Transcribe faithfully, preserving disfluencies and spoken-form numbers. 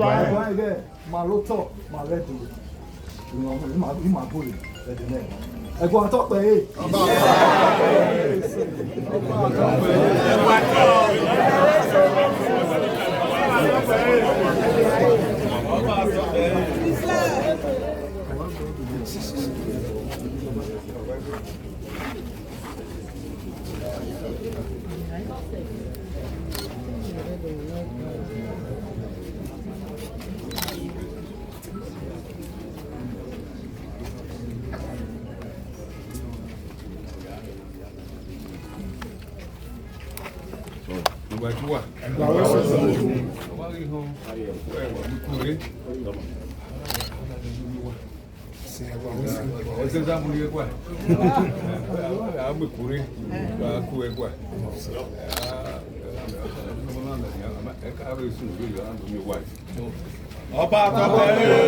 Ẹgbẹe ẹghẹ, ma rre otọ, ma rre Ẹdo. Ima, ima, ima gbe ẹdẹ nẹ. Ẹguae tọ kpẹre. Ẹgbẹe ẹdua. Ẹgbẹe ẹdua. Ọba ghi họn, ẹ, ikun rre. Ẹsẹ sa mu ye kua. A mu ikun rre, a ku ẹguae. Ọba tọkọ ẹre.